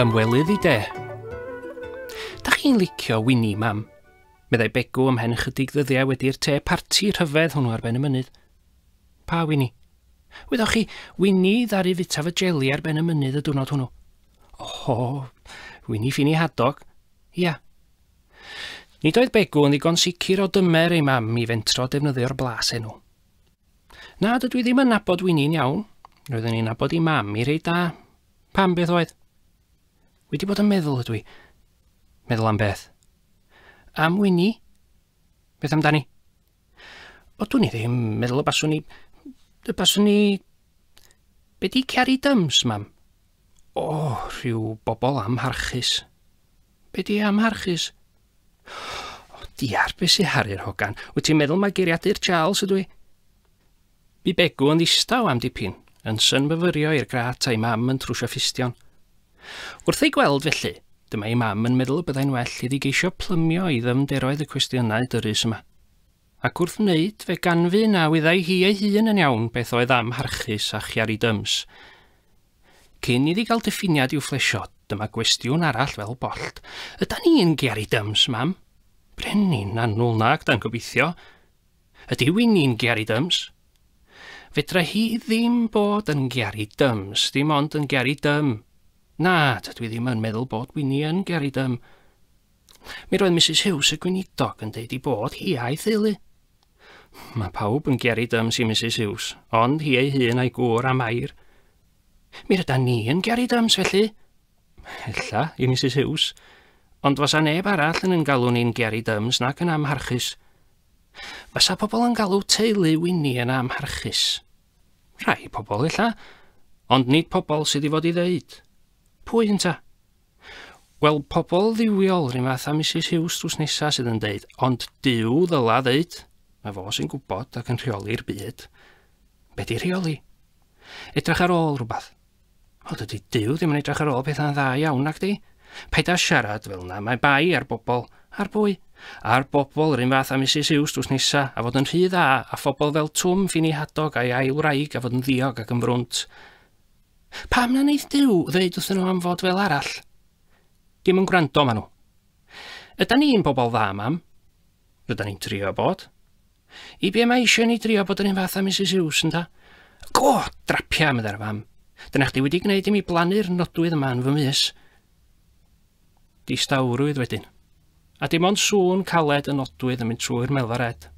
Ymwelydd i de. Da chi'n licio Winnie, mam? Meddai Begw ymhen ychydig ddyddiau wedi'r te parti rhyfedd hwnnw ar ben y mynydd. Pa Winnie? Wyddoch chi, Winnie ddaru fita fy jeli ar ben y mynydd y diwrnod hwnnw. Oho, Winnie Ffini Hadog. Ia. Nid oedd Begw yn ddigon sicr o dymer ei mam i fentro defnyddio'r blas enw. Na, dydw i ddim yn nabod Winnie'n iawn. Roeddwn i'n nabod ei mam i reit da. Pam beth oedd? Wedi bod yn meddwl ydw i. Meddwl am beth? Am Winnie? Beth amdani? O, dwn i ddim. Meddwl y baswn i... Y baswn i... Be di Carrie Dums, mam? O, rhyw bobl amharchus. Be di amharchus? O, diar, be sy haru'r hogan? Wyt ti'n meddwl mae geiriadur Charles ydw i? Bu Begw yn ddistaw am dipyn, yn synmyfyrio i'r grat a'i mam yn trwsio ffustion. Wrth ei gweld felly, dyma ei mam yn meddwl y byddai'n well iddi geisio plymio i ddyfnderoedd y cwestiynau dyrys yma. Ac wrth wneud, fe ganfu na wyddai hi ei hun yn iawn beth oedd amharchus a chiaridyms. Cyn iddi gael diffiniad i'w phlesio, dyma gwestiwn arall fel bollt. Ydan ni'n giaridyms, mam? Brenin annwl nag dan gobeithio. Ydy Winnie'n Gary Dyms? Fedra hi ddim bod yn Gary Dyms, dim ond yn Gary Dym. Na, dydw i ddim yn meddwl bod Winnie yn Gary Dym. Mi roedd Mrs Hughes y gweinidog yn deud i bod hi a'i theulu. Mae pawb yn Gary Dyms i Mrs Hughes, ond hi ei hun a'i gŵr a Mair. Mi rydan ni yn Gary Dyms felly. Ella, i Mrs Hughes. Ond fasa neb arall yn yn galw ni'n Gary Dyms nac yn amharchus. Fysa pobl yn galw teulu Winnie yn amharchus. Rhai pobl ella, ond nid pobl sydd i fod i ddeud. Pwy ynta? Wel, pobl ddiwiol rhywun fath â Mrs Hughes drws nesa sydd yn deud, ond Duw ddyla ddeud. Mae fo sy'n gwybod ac yn rheoli'r byd. Be di rheoli? Edrych ar ôl rhywbeth. O, dydy Duw ddim yn edrych ar ôl pethau'n dda iawn, nag di? Paid â siarad fel yna, mae bai ar bobl. Ar bwy? Ar bobl yr un fath â Mrs Hughes drws nesa, a fod yn rhy dda, a phobl fel Twm Ffini Hadog a'i ail wraig a fod yn ddiog ac yn frwnt. Pam na wneith Duw ddeud wrthyn nhw am fod fel arall? Dim yn gwrando ma nhw. Ydan ni'n bobl dda, mam? Rydan ni'n trio bod. I be mae eisiau ni drio bod yr un fath â Mrs Hughes, ynta? Go, drapia, meddai'r fam. Dyna chdi wedi gwneud i mi blannu'r nodwydd yma yn fy mys. Distawrwydd wedyn. A dim ond sŵn caled y nodwydd yn mynd trwy'r melfared.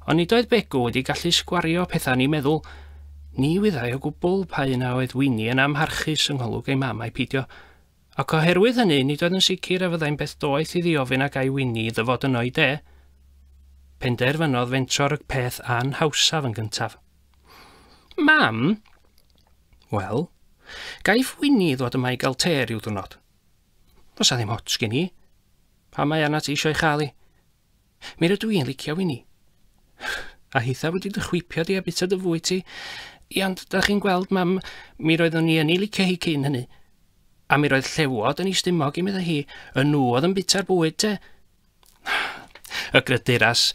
Ond nid oedd Begw wedi gallu sgwario pethau ni meddwl. Ni wyddai o gwbl pa un a oedd Winnie yn amharchus yng ngholwg ei mam ai peidio. Ac oherwydd hynny, nid oedd yn sicr a fyddai'n beth doeth iddi ofyn a gai Winnie ddyfod yno i de. Penderfynodd fentro'r peth anhawsaf yn gyntaf. Mam? Wel, gaiff Winnie ddod yma i gael te rhyw ddwrnod. Fysa ddim ots gen i. Pam mae arnat ti eisiau ei chael hi? Mi rydw i'n licio Winnie. A hitha wedi dy chwipio di a bita dy fwyd ti. Ia, ond da chi'n gweld, mam, mi roeddwn i yn ei licio hi cyn hynny. A mi roedd llewod yn ei stumog i, meddai hi. Y nhw oedd yn bita'r bwyd, te. Y gryduras,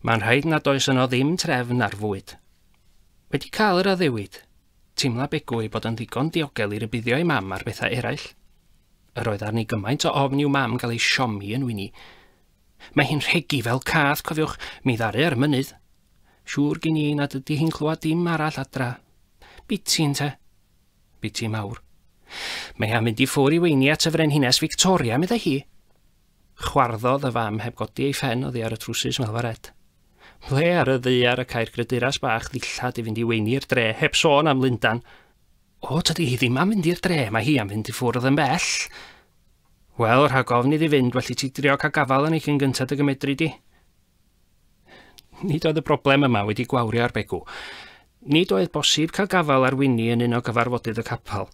mae'n rhaid nad oes yno ddim trefn ar fwyd. Wedi cael yr addewid, teimla Begw ei bod yn ddigon diogel i rybuddio ei mam ar bethau eraill. Yr oedd arni gymaint o ofn i'w mam gael ei siomi yn Winnie. Mae hi'n rhegi fel cath, cofiwch, mi ddaru ar y mynydd. Siŵr gin i nad ydy hi'n clywed dim arall adra. Biti ynte? Biti mawr. Mae am fynd i ffwr i weini at y frenhines Victoria, meddai hi. Chwarddodd y fam heb godi ei phen oddi ar y trwsus melfared. Ble ar y ddaear y cai'r gryduras bach ddillad i fynd i weini i'r dre, heb sôn am Lundan? O, tydi hi ddim am fynd i'r dre, mae hi am fynd i ffwrdd yn bell. Wel, rhag ofn iddi fynd, well i ti drio cael gafael yn ei chyn gyntaf dy gymedri di. Nid oedd y broblem yma wedi gwawrio ar Begw. Nid oedd bosib cael gafael ar Winnie yn un o gyfarfodydd y capel.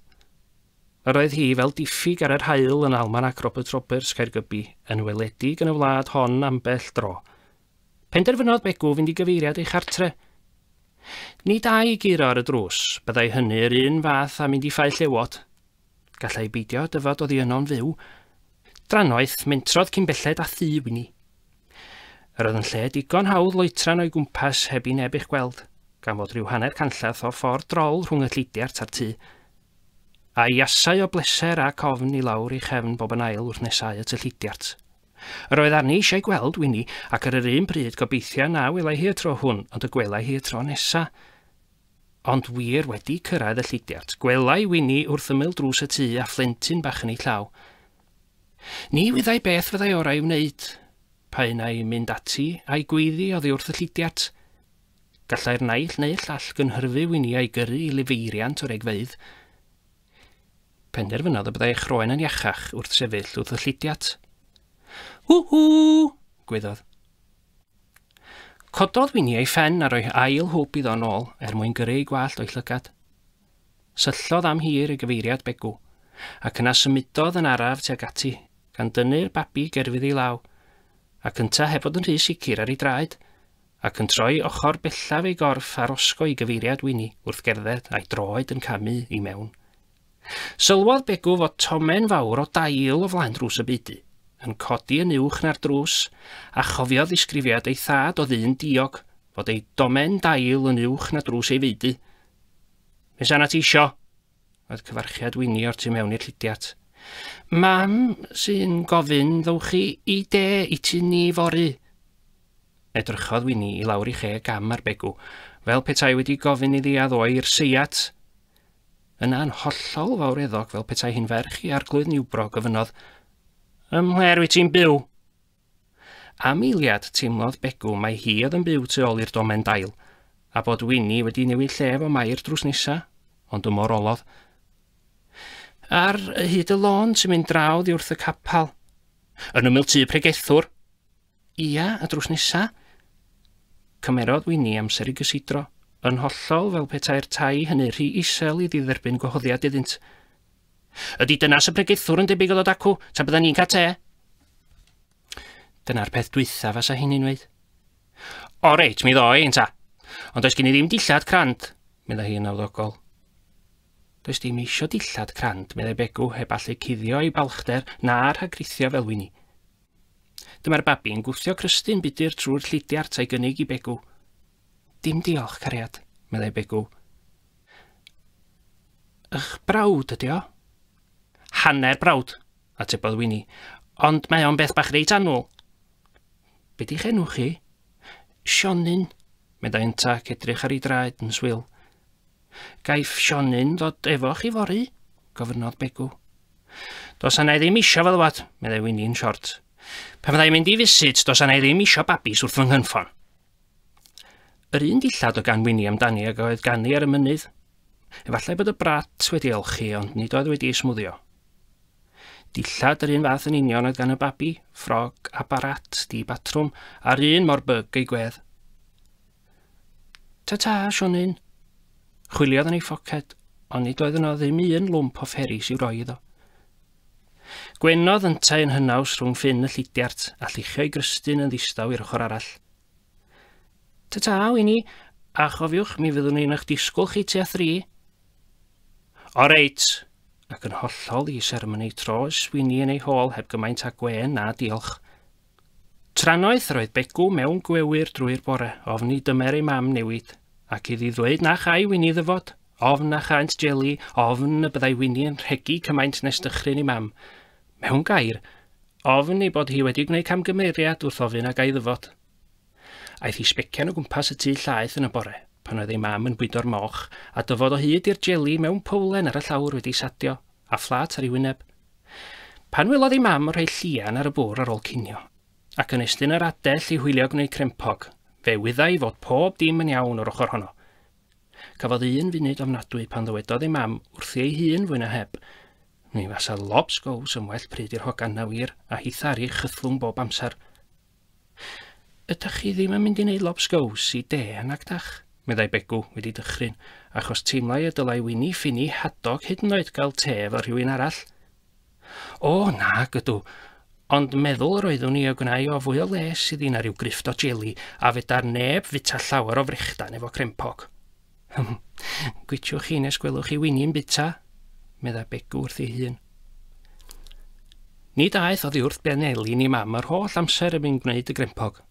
Yr oedd hi fel diffyg ar yr haul yn Almanac Robert Roberts, Caergybi, yn weledig yn y wlad hon ambell dro. Penderfynodd Begw fynd i gyfeiriad ei chartre. Nid âi i guro ar y drws, byddai hynny yr un fath â mynd i ffau llewod. Gallai beidio â dyfod oddi yno'n fyw. Drannoeth, mentrodd cyn belled â thŷ Winnie. Yr oedd yn lle digon hawdd loetran o'i gwmpas heb i neb eich gweld, gan fod rhyw hanner canllath o ffordd drol rhwng y llidiart a'r tŷ. A iasau o bleser ac ofn i lawr ei chefn bob yn ail wrth nesáu at y llidiart. Yr oedd arni eisiau gweld Wini, ac ar yr un pryd gobeithia na welai hi y tro hwn, ond y gwelai hi y tro nesa. Ond wir wedi cyrraedd y llidiart, gwelai Wini wrth ymyl drws y tŷ a phlentyn bach yn ei llaw. Ni wyddai beth fyddai orau i'w wneud, pa un ai mynd ati a'i gweiddi oddi wrth y llidiart. Gallai'r naill neu'r llall gynhyrfu Wini a'i gyrru i lifeiriant o regfeydd. Penderfynodd y byddai ei chroen yn iachach wrth sefyll wrth y llidiart. Hw-hw! Gwaeddodd. Cododd Wini ei phen a rhoi ail hwb iddo yn ôl er mwyn gyrru ei gwallt o'i llygad. Syllodd am hir i gyfeiriad Begw, ac yna symudodd yn araf tuag ati, gan dynnu'r babi gerfydd ei law, ac ynta heb fod yn rhy sicr ar ei draed, ac yn troi ochr bellaf ei gorff ar osgo i gyfeiriad Wini wrth gerdded a'i droed yn camu i mewn. Sylwodd Begw fod tomen fawr o dail o flaen drws y beudy, yn codi yn uwch na'r drws, a chofiodd ddisgrifiad ei thad o ddyn diog, fod ei domen dail yn uwch na drws ei feudy. Be sa 'na ti isio? Oedd cyfarchiad Wini o'r tu mewn i'r llidiart. Mam sy'n gofyn ddowch chi i de i tŷ ni fory. Edrychodd Wini i lawr i cheg gam ar Begw, fel petai wedi gofyn iddi a ddoi i'r seiat. Yna'n hollol fawreddog fel petai hi'n ferch i Arglwydd Niwbro gofynnodd, Ym mhle'r wyt ti'n byw? Am eiliad teimlodd Begw mai hi oedd yn byw tu ôl i'r domen dail, a bod Wini wedi newid lle efo Mair drws nesa, ond ymorolodd. Ar hyd y lôn sy'n mynd draw oddi wrth y capal. Yn ymyl tŷ pregethwr. Ia, y drws nesa. Cymerodd Wini amser i gysidro, yn hollol fel petai'r tai hynny rhy isel iddi dderbyn gwahoddiad iddynt. Ydy dynas y pregethwr yn debyg o ddod acw, ta byddan ni'n cael te? Dyna'r peth dwytha fasa hi'n ei wneud. O reit, mi ddoi, ynta. Ond does gen i ddim dillad crand, meddai hi yn nawddogol. Does dim isio dillad crand, meddai Begw, heb allu cuddio ei balchder na rhagrithio fel Wini. Dyma'r babi yn gwthio crystyn budur trwy'r llidiart a'i gynnig i Begw. Dim diolch, cariad, meddai Begw. Ych brawd ydi o? Hanner brawd, atebodd Wini, ond mae o'n beth bach reit annwyl. Be di'ch enw chi? Sionyn, meddai ynta ac edrych ar ei draed yn swil. Gaiff Sionyn ddod efo chi fory? Gofynnodd Begw. Dos yna i ddim isio fel wad, meddai Wini'n siort. Pan fyddai'n mynd i fisit, dos yna i ddim isio babis wrth fy nghynffon. Yr un dillad o gan Wini amdani ag oedd ganddi ar y mynydd. Efallai bod y brat wedi olchi, ond nid oedd wedi ei smwddio. Dillad yr un fath yn union oedd gan y babi, ffrog a barat di batrwm, a'r un mor byg ei gwedd. Ta-ta, Sionyn. Chwiliodd yn ei phoced, ond nid oedd yno ddim un lwmp o fferis i'w roi iddo. Gwenodd yntau yn hynaws rhwng ffin y llidiart a lluchio ei grystyn yn ddistaw i'r ochr arall. Ta-ta, Wini, a chofiwch mi fyddwn ni'n eich disgwyl chi tua thri. O reit, ac yn hollol i seremoni tros Wini yn ei hôl heb gymaint â gwên na diolch. Trannoeth yr oedd Begw mewn gwewyr drwy'r bore, ofn i dymer ei mam newid, ac iddi ddweud na chai Wini ddyfod, ofn na chaent jeli, ofn y byddai Wini yn rhegi cymaint nes dychryn ei mam. Mewn gair, ofn ei bod hi wedi gwneud camgymeriad wrth ofyn a gai ddyfod. Aeth hi sbecian o gwmpas y tŷ llaeth yn y bore, pan oedd ei mam yn bwydo'r moch, a dyfod o hyd i'r jeli mewn powlen ar y llawr wedi sadio, a phlât ar ei wyneb. Pan welodd ei mam rhoi llian ar y bwr ar ôl cinio, ac yn estyn yr adell i hwylio gwneud crempog, fe wyddai fod pob dim yn iawn o'r ochr honno. Cafodd un funud ofnadwy pan ddywedodd ei mam wrthi ei hun fwy na heb, Mi fasa lobsgows yn well pryd i'r hogan na wir, a hitha ar ei chythlwng bob amser. Ydach chi ddim yn mynd i wneud lobsgows i de, nag dach? Meddai Begw, wedi dychryn, achos teimlai y dylai Wini Ffini Hadog hyd yn oed gael te fel rhywun arall. O, nag ydw, ond meddwl yr oeddwn i y gwnai o fwy o les iddi na rhyw grifft o jeli, a fedar neb fita llawer o frechdan efo crempog. Gwitiwch chi nes gwelwch chi Wini'n bita, meddai Begw wrth ei hun. Nid aeth oddi wrth Ben Elin i mam yr holl amser y bu'n gwneud y grempog.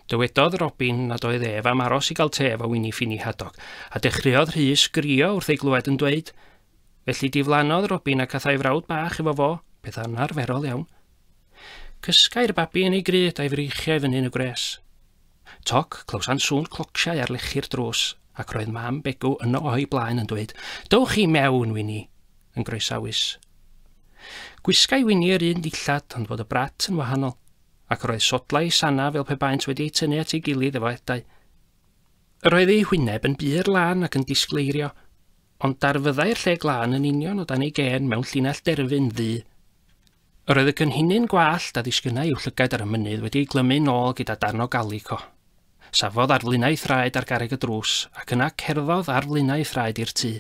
Dywedodd Robin nad oedd ef am aros i gael te efo Wini Ffini Hadog, a dechreuodd Rhys grio wrth ei glywed yn dweud, Felly diflannodd Robin ac athai frawd bach efo fo, peth anarferol iawn. Cysgai'r babi yn ei gryd a'i freichiau fyny yn y gwres. Toc, clywsant sŵn clocsiau ar lechi'r drws, ac roedd mam Begw yno o'i blaen yn dweud, Dowch i mewn, Wini, yn groesawus. Gwisgai Wini yr un dillad, ond fod y brat yn wahanol, ac roedd sodlau sana fel pe baent wedi eu tynnu at ei gilydd efo edau. Yr oedd ei hwyneb yn bur lân ac yn disgleirio, ond darfyddai'r lle glân yn union o dan ei gên mewn llinell derfyn ddu. Yr oedd y cynhennyn gwallt a ddisgynnai i'w llygaid ar y mynydd wedi ei glymu nôl gyda darn o galico. Safodd ar flaenau ei thraed ar garreg y drws, ac yna cerddodd ar flaenau ei thraed i'r tŷ.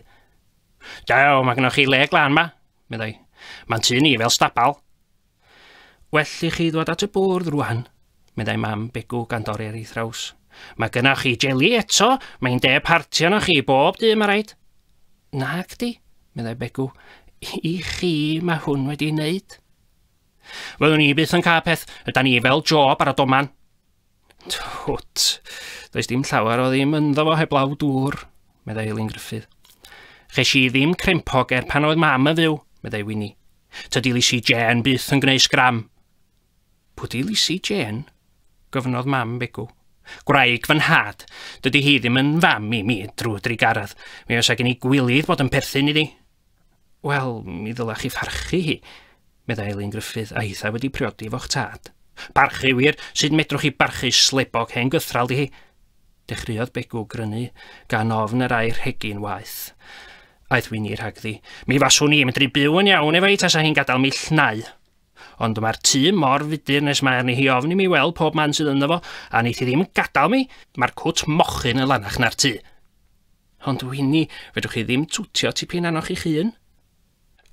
Dew, mae gennoch chi le glân 'ma, meddai. Mae'n tŷ ni fel stabal. Well i chi ddod at y bwrdd rwan, meddai mam Begw gan dorri ar ei thraws. Mae gynnoch chi jeli eto, mae'n de parti arnoch chi bob dydd, mae rhaid. Nag di, meddai Begw, i chi mae hwn wedi wneud. Fyddwn ni byth yn cael peth, yda ni fel Job ar y doman. Twt, does dim llawer o ddim ynddo fo heblaw dŵr, meddai Elin Gruffydd. Ches i ddim crempog er pan oedd mam yn fyw, meddai Winnie. Tydi Lisi Jane byth yn gwneud sgram. Pwy di Lisi Jane? Gofynnodd mam Begw. Gwraig fy nhad. Dydy hi ddim yn fam i mi drwy drugaredd. Mi fysa gen i gwilydd bod yn perthyn iddi. Wel, mi ddylech chi pharchu hi, meddai Elin Gruffydd, a hitha wedi priodi efo'ch tad. Parchu wir, sut medrwch chi barchu slebog hen gythral di hi? Dechreuodd Begw grynu, gan ofn yr a'i rhegi'n waeth. Aeth Wini rhagddi. Mi faswn i medru byw yn iawn efo hi tasa hi'n gadael mi llnau. Ond mae'r tŷ mor fudur nes mae arni hi ofn i mi weld pob man sydd ynddo fo, a neith hi ddim gadael mi. Mae'r cwt mochyn yn lanach na'r tŷ. Ond Wini, fedrwch chi ddim twtio tipyn arnoch chi'ch hun?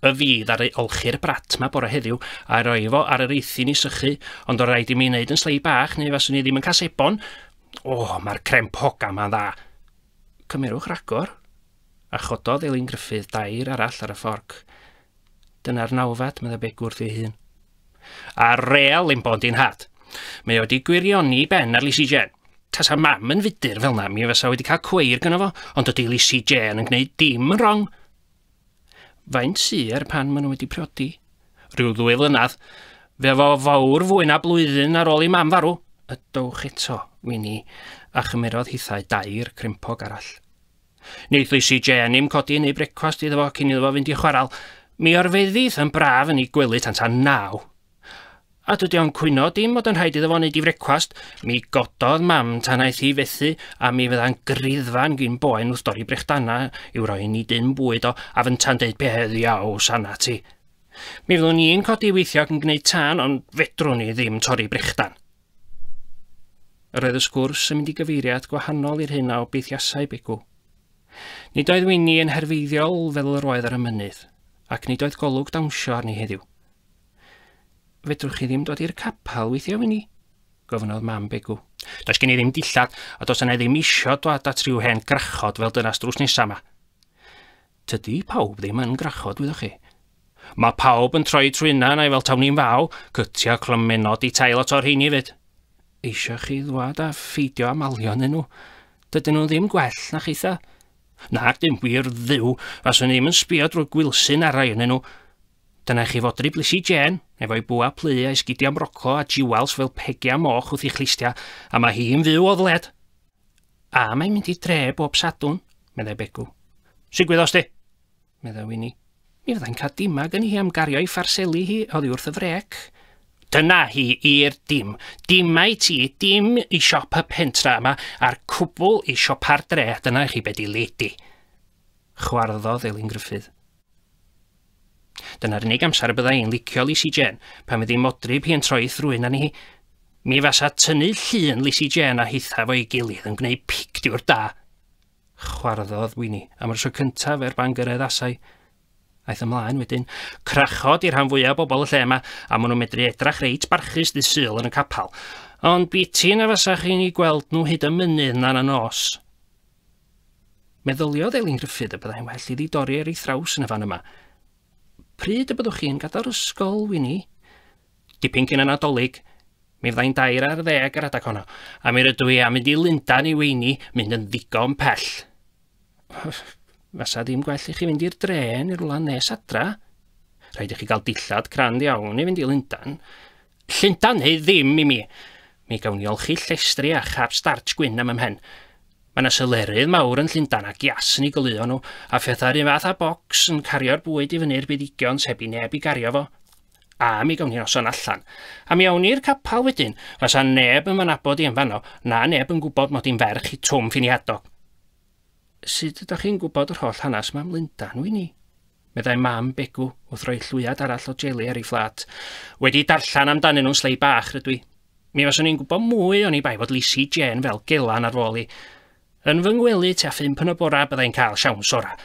Y fi ddaru olchi'r brat 'ma bore heddiw a'i roi fo ar yr eithin i sychu, ond o raid i mi wneud yn slei bach neu faswn i ddim yn cael sebon. O, mae'r crempoga 'ma'n dda. Cymerwch ragor. A chododd Elin Gruffydd dair arall ar y fforc. Dyna'r nawfed, meddai Begw wrth ei hun. A rêl limbo yn nhad. Mae o wedi gwirioni i ben ar Lisi Jane. Tasa mam yn fudur fel na, mi fysa wedi cael cweir gynno fo, ond dydy Lisi Jane yn gwneud dim yn wrong. Faint sy er pan maen nhw wedi priodi? Rhyw ddwy flynedd. Fe fo fawr fwy na blwyddyn ar ôl i mam farw. Y dowch eto, Wini, a chymerodd hithau dair crempog arall. Neith Lisi Jane i'm codi neu brecwast iddo fo cyn iddo fo fynd i chwaral. Mi orfeddith yn braf yn ei gwely tan tan 9. A dydy o'n cwyno dim bod yn rhaid iddo fo wneud i frecwast. Mi gododd mam tan aeth hi fethu, a mi fydda'n griddfan gyn boen wrth dorri brechdana i'w roi ni dyn bwyd o, a fynta'n deud be ddiawl sana ti. Mi fyddwn ni'n codi weithio ac yn gwneud tân, ond fedrwn ni ddim torri brechdan. Yr oedd y sgwrs yn mynd i gyfeiriad gwahanol i'r hyn a obeithiasai Begw. Nid oedd Winnie yn herfeiddiol fel yr oedd ar y mynydd, ac nid oedd golwg dawnsio arni heddiw. Fedrwch chi ddim dod i'r capel weithiau, Winnie? Gofynnodd mam Begw. Does gen i ddim dillad, a does yna ddim isio dwad at rhyw hen grachod fel dynas drws nesa 'ma. Tydi pawb ddim yn grachod, wyddoch chi. Mae pawb yn troi trwyna na i fel tawn i'n faw, cytio clymennod i tai lot o'r rheini fyd. Eisiau chi ddwad a pheidio â malio ynddyn nhw. Dydyn nhw ddim gwell na chitha. Nac dim wir dduw, faswn i ddim yn sbio drwy gwilsyn ar rai ynddyn nhw. Dyna chi fodryb Lisi Jane, efo'i bwa plu a'i sgidiau mroco a jiwals fel pegiau moch wrth ei chlustia, a mae hi'n fyw o ddled. A mae'n mynd i dre bob Sadwrn, meddai Begw. Sut gwyddost di? Meddai Winnie. Mi fyddai'n cael dima gen hi am gario'i pharseli hi oddi wrth y frec. Dyna hi i'r dim. Dima i ti, dim i siop y pentra yma, a'r cwbl i siopa'r dre, dyna i chi be di lady. Chwarddodd Elin Gruffydd. Dyna'r unig amser y bydda i'n licio Lisi Jane, pan fydd ei modryb hi yn troi thrwyn arni hi. Mi fasa tynnu llun Lisi Jane a hitha fo'i gilydd yn gwneud pictiwr da. Chwarddodd Winnie am yr tro cyntaf er ban gyrraedd asau. Aeth ymlaen wedyn. Crachod i'r rhan fwyaf o bobl y lle yma, a maen nhw'n medru edrach reit barchus ddydd Sul yn y capal. Ond biti na fasa chi'n ei gweld nhw hyd y mynydd na'n y nos. Meddyliodd Elin Gruffydd y byddai'n well iddi dorri ar ei thraws yn y fan yma. Pryd y byddwch chi'n gadael ysgol, Winnie? Dipyn cyn y Nadolig. Mi fyddai'n 13 yr adeg honno, a mi rydw i am mynd i Lundan i weini mynd yn ddigon pell. Fasa ddim gwell i chi fynd i'r dre neu rwla nes adra. Rhaid i chi gael dillad crand iawn i fynd i Lundan. Llundan neu ddim i mi. Mi gawn ni olchi llestri a chap starch gwyn am 'y mhen. Mae 'na selerydd mawr yn Llundan a gias yn 'u goleuo nhw, a phethau 'r un fath â bocs yn cario'r bwyd i fyny'r buddigion heb i neb i gario fo. A mi gawn ni noson allan. A mi awn ni i'r capal wedyn. Fasa neb yn fy nabod i yn fanno, na neb yn gwybod mod i'n ferch i Twm Ffiniadog. Sut ydych chi'n gwybod yr holl hanes 'ma am Lundan, Wini? Meddai mam Begw wrth roi llwyad arall o jeli ar ei phlât. Wedi darllen amdanyn nhw'n slei bach rydw i. Mi faswn i'n gwybod mwy oni bai fod Lisi Jên fel gelan ar f'ôl i. Yn fy ngwely tua phump yn y bora byddai'n cael siawns ora.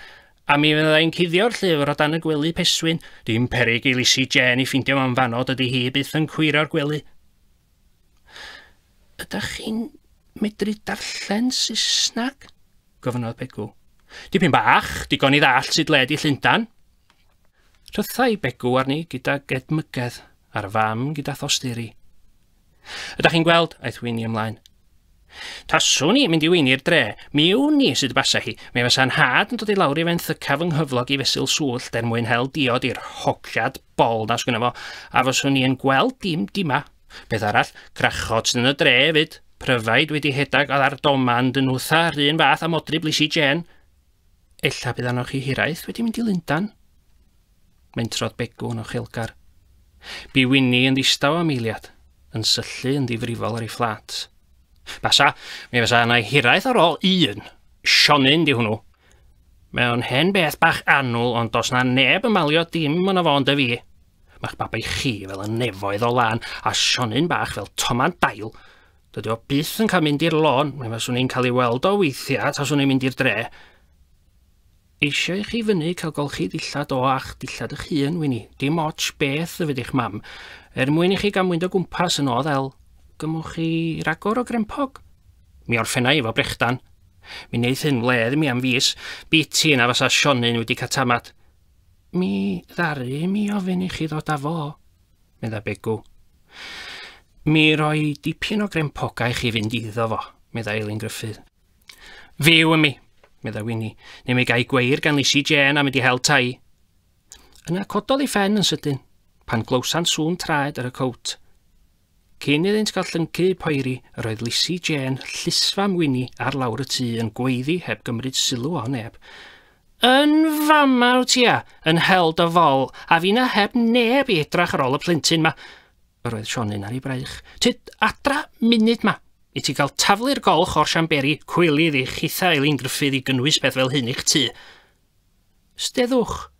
A mi fyddai'n cuddio'r llyfr o dan y gwely peswyn. Dim peryg i Lisi Jên i ffindio fo'n fanno, dydy hi byth yn cwirio'r gwely. Ydych chi'n medru darllen Saesneg? Gofynnodd Begw. Dipyn bach, digon i ddallt sut le 'di Llundan. Rhythai Begw arni gydag edmygedd, a'r fam gyda thosturi. Ydych chi'n gweld, aeth Wini ymlaen. Taswn i'n mynd i weini'r dre, mi wn i sut y basa hi. Mi fysa 'nhad yn dod i lawr i fenthyca fy nghyflog i fesul swllt er mwyn hel diod i'r hogiad bol 'na sgynno fo, a fyswn i yn gweld dim dima. Peth arall, crachod sydd yn y dre hefyd, pryfaid wedi hedag oedd ar doman dyn nhwtha 'run fath â modryb Lisi Jên. Ella bydd arnoch chi hiraeth wedi mynd i Lundan. Mentrodd Begw yn ochelgar. Bu Wini yn ddistaw am eiliad, yn syllu yn ddifrifol ar ei fflat. Basa, mi fysa yna hiraeth ar ôl un. Sionyn di hwnnw. Mae o'n hen beth bach annwl, ond does na neb yn malio dim yno fo ond y fi. Mae'ch babi chi fel y nefoedd o lân, a Sionyn bach fel toman dail. Dydy o byth yn cael mynd i'r lôn, mi faswn i'n cael ei weld o weithiau taswn i'n mynd i'r dre. Eisiau i chi fyny cael golchi dillad o a'ch dillad eich hun, Wini, dim ots beth ddyfyd eich mam, er mwyn i chi gael mynd o gwmpas yn o ddel. Gymwch chi ragor o grempog? Mi orffenna i efo brechdan. Mi wneith hyn wledd i mi am fis. Biti na fasa Sionyn wedi cael tamad. Mi ddaru i mi ofyn i chi ddod â fo, medda Begw. Mi roi dipyn o grempoga i chi fynd iddo fo, medda Elin Gruffydd. Fyw yn mi, medda Wini, neu mi gai gweir gan Lisi Jên a mynd i hel tai. Yna cododd ei phen yn sydyn, pan glywsant sŵn traed ar y cowt. Cyn iddynt gael llyncu eu poeri, yr oedd Lisi Jên, llysfam Wini, ar lawr y tŷ yn gweiddi heb gymryd sylw o neb. Yn fama wyt ti a, yn hel dy fol, a finna heb neb i edrach ar ôl y plentyn 'ma. Yr oedd Sionyn ar ei braich. Tyd adra munud 'ma, i ti gael taflu'r golch o'r siamberi, cwilydd i chitha Elin Gruffydd i gynnwys peth fel hyn i'ch tŷ. Steddwch,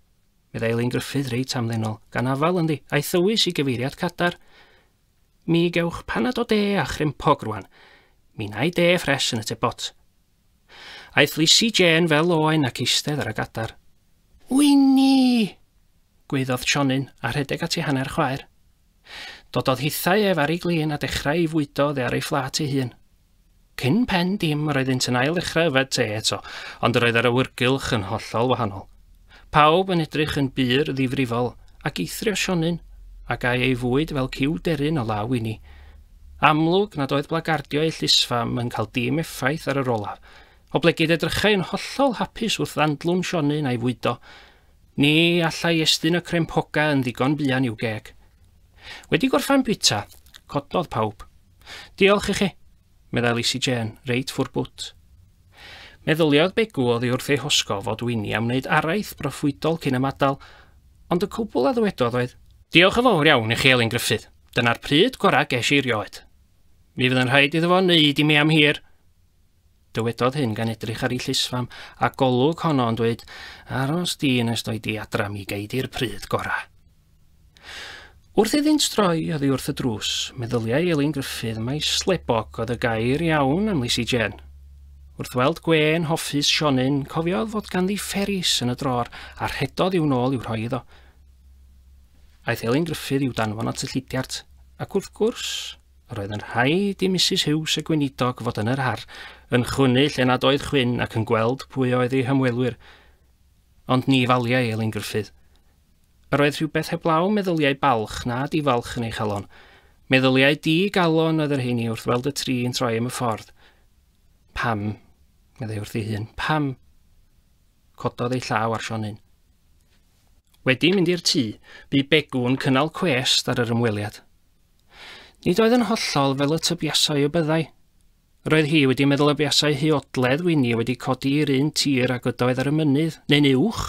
meddai Elin Gruffydd reit hamddenol, gan afael ynddi, a'i thywys i gyfeiriad cadar. Mi gewch panad o de a chrempog rwan. Mi wna i de ffres yn y tebot. Aeth Lisi Jên fel oen ac eistedd ar y gadar. Wini! gwaeddodd Sionyn a rhedeg at ei hanner chwaer. Dododd hithau ef ar ei glin a dechrau ei fwydo oddi ar ei phlât ei hun. Cyn pen dim yr oeddynt yn ail ddechrau yfed te eto, ond yr oedd yr awyrgylch yn hollol wahanol. Pawb yn edrych yn bur ddifrifol, ac eithrio Sionyn, a gâi ei fwyd fel cyw deryn o law Wini. Amlwg nad oedd blagardio ei llysfam yn cael dim effaith ar yr olaf, oblegid edrychai yn hollol hapus wrth ddandlwn Sionyn a'i fwydo. Ni allai estyn y crempoga yn ddigon buan i'w geg. Wedi gorffen bwyta, cododd pawb. Diolch i chi, meddai Lisi Jên, reit ffwr bwt. Meddyliodd Begw oddi wrth ei hosgo fod Wini am wneud araith broffwydol cyn ymadael, ond y cwbl a ddywedodd oedd, Diolch yn fawr iawn i chi, Elin Gruffydd. Dyna'r pryd gorau ges i erioed. Mi fydd yn rhaid iddo fo wneud i mi am hir. Dywedodd hyn gan edrych ar ei llysfam, a golwg honno yn dweud, Aros di nes doi di adra mi gei di'r pryd gorau. Wrth iddynt droi oddi wrth y drws, meddyliai Elin Gruffydd mai slebog oedd y gair iawn am Lisi Jên. Wrth weld gwên hoffus Sionyn, cofiodd fod ganddi fferis yn y drôr a rhedodd i'w nôl i'w rhoi iddo. Aeth Elin Gruffydd i'w danfon at y llidiart, ac wrth gwrs, yr oedd yn rhaid i Misus Hughes y gweinidog fod yn yr har, yn chwynnu lle nad oedd chwyn ac yn gweld pwy oedd ei hymwelwyr. Ond ni faliai Elin Gruffydd. Yr oedd rhywbeth heblaw meddyliau balch na difalch yn ei chalon. Meddyliau di-galon oedd yr rheini wrth weld y tri yn troi am y ffordd. Pam? meddai wrth ei hun. Pam? Cododd ei llaw ar Sionyn. Wedi mynd i'r tŷ, bu Begw'n cynnal cwest ar yr ymweliad. Nid oedd yn hollol fel y tybiasai y byddai. Roedd hi wedi meddwl y buasai huodledd Wini wedi codi i'r un tir ag ydoedd ar y mynydd, neu'n uwch,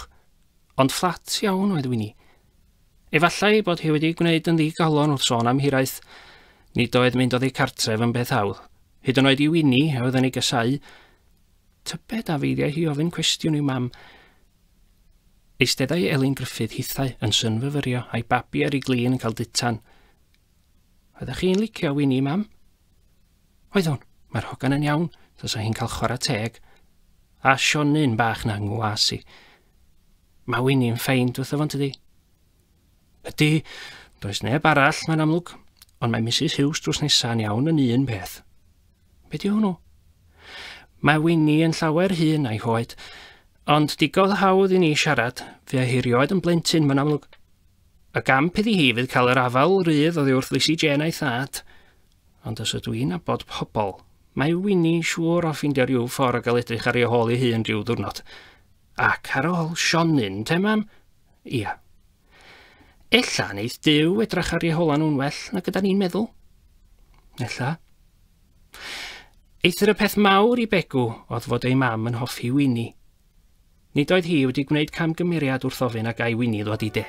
ond fflat iawn oedd Wini. Efallai ei bod hi wedi gwneud yn ddigalon wrth sôn am hiraeth. Nid oedd mynd oddi cartref yn beth hawdd, hyd yn oed i Wini a oedd yn ei gasáu. Tybed a feiddiai hi ofyn cwestiwn i'w mam. Eisteddai Elin Gruffydd hithau yn synfyfyrio a'i babi ar ei glin yn cael dutan. Oeddech chi'n licio Wini, mam? Oeddwn, mae'r hogan yn iawn, tasa hi'n cael chwarae teg. A Sionyn bach na ngwas i. Mae Wini'n ffeind wrtho fo'n tydi? Ydy, does neb arall, mae'n amlwg, ond mae Mrs Hughes drws nesa'n iawn yn un peth. Be di hwnnw? Mae Wini yn llawer hŷn na'i hoed, ond digon hawdd i ni siarad, fe hi rioed yn blentyn, mae'n amlwg. Y gamp iddi hi fydd cael yr afael rydd oddi wrth Lisi Jane a'i thad. Ond os ydw i'n nabod pobl, mae Wini'n siŵr o ffindio rhyw ffordd o gael edrych ar ei hôl ei hun rhyw ddiwrnod. Ac ar ôl Sionyn, te mam? Ia. Ella neith Duw edrach ar eu hola nhw'n well nag yda ni'n meddwl. Ella. Eithr y peth mawr i Begw oedd fod ei mam yn hoffi Wini. Nid oedd hi wedi gwneud camgymeriad wrth ofyn a gai Wini ddod i de.